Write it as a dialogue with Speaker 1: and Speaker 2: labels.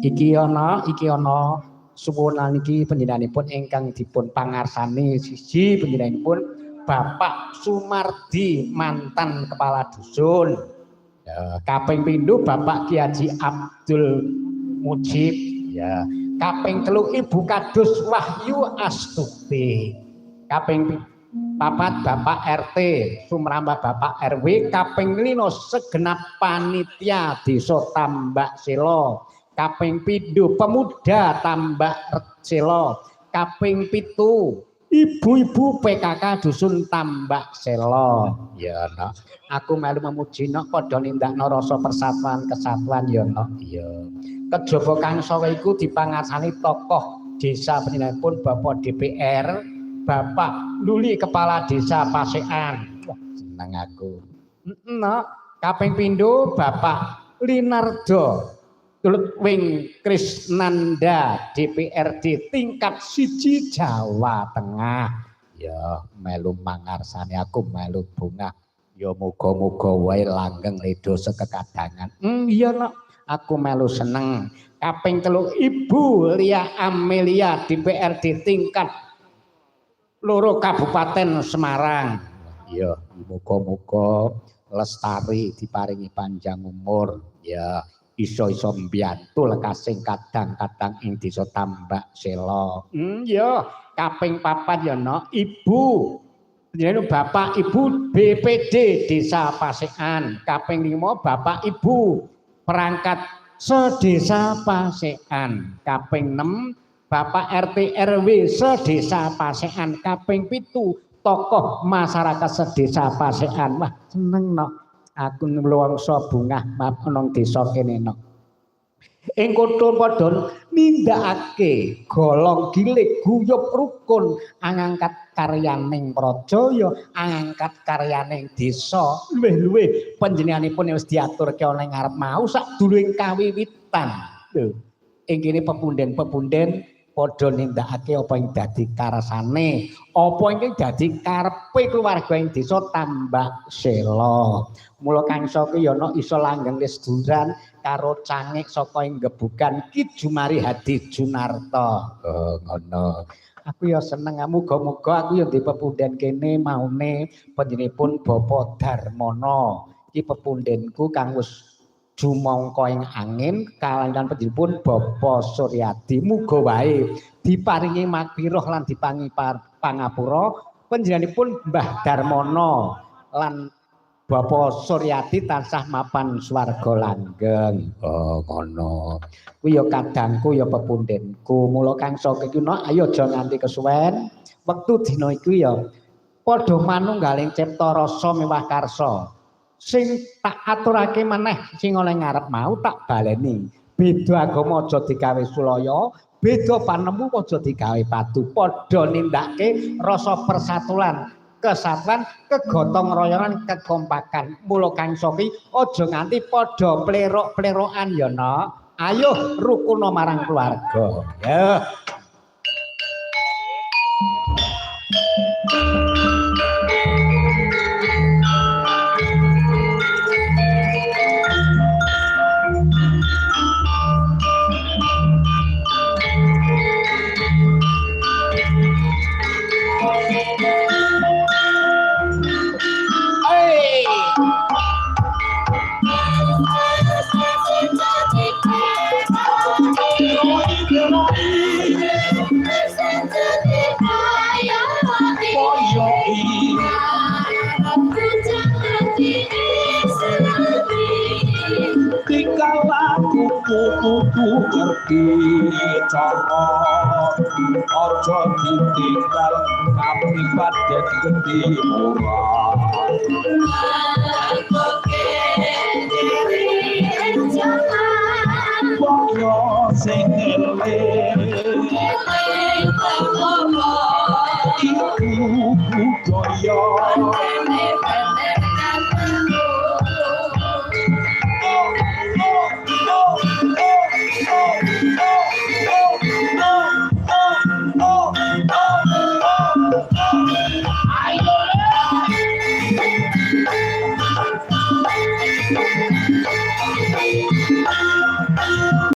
Speaker 1: Iki ana suwunan iki panjenenganipun ingkang dipun pangarsani siji panjenenganipun Bapak Sumardi mantan kepala dusun. Ya, kaping pindho Bapak Ki Haji Abdul Mujib ya. Kaping telu Ibu Kadus Wahyu Astuti. Kaping papat Bapak RT sumrambah Bapak RW. Kaping lima segenap panitia Desa Tambak Selo. Kaping pindho pemuda Tambak Selo. Kaping 7 ibu-ibu PKK Dusun Tambak Selo. Ya nok, aku melu memuji nok padha nindakno rasa persatuan kesatuan ya nok. Ya. Kejaba kangsa iku dipangarsani tokoh desa panjenenganipun Bapak DPR, Bapak Luli Kepala Desa Pasekan. Wah, seneng aku. Nok, kaping pindho Bapak Linardo Wing Krisnanda DPRD tingkat 1 Jawa Tengah. Ya melu mangarsani aku melu bungah. Ya muga-muga wae langgeng ridho sekekadangan. Iya nok, aku melu seneng. Kaping 3 Ibu Lia Amelia DPRD tingkat 2 Kabupaten Semarang. Ya muga-muga lestari diparingi panjang umur. Ya iso-iso mbiyantu lekasing kadang-kadang ing Desa Tambak Selo. Ya, kaping 4 ya nok, Ibu jenenge Bapak Ibu BPD Desa Pasekan. Kaping 5 Bapak Ibu perangkat sedesa Pasekan. Kaping 6 Bapak RT RW sedesa Pasekan. Kaping 7 tokoh masyarakat sedesa Pasekan. Wah, seneng nok. Aku nglongso bungah nang desa kene nok. Ing kutha padha nindakake golong gilig guyub rukun angangkat karyaning praja ya angangkat karyaning desa. Luwih-luwih panjenenganipun wis diaturke ana ing ngarep mau sadurunge kawiwitan. Lho, ing kene pepunden-pepunden padha nindakake apa ing dadi karsane, apa ing dadi karepe keluarga ing Desa Tambak Selo. Mula kangsa ki ya ana iso langgeng lesduran karo cangik saka ing gebukan Ki Jumari Hadi Junarto. Oh, ngono. Aku ya seneng, muga-muga aku ya ndek pepunden kene maune panjenenganipun Bapak Darmono. Iki pepundenku kang wis jumangka ing angin kaliyan panjenenganipun Bapak Suryadi. Muga wae diparingi magfirah lan diparingi pangapura panjenenganipun Mbah Darmono lan Bapak Suryadi tansah mapan swarga langgeng. Oh ngono. Kuwi ya kadangku ya pepundenku. Mula kangsa iki nok ayo aja nganti kesuwen. Wektu dina iku ya padha manunggaling cipta rasa miwah karsa. Sing tak aturake meneh sing oleh ngarep mau tak baleni. Beda agama aja digawe sulaya, beda panemu aja digawe padu. Padha nindakake rasa persatuan, kesatuan, kegotong royongan, kekompakan. Mula kangsa ki aja nganti padha plerok-plerokan ya nok. Ayo rukuno marang keluarga. Ya.
Speaker 2: Kudu ngerti cara aja ditinggal kapribaden gedhe ora. Yo sing eling iku budaya.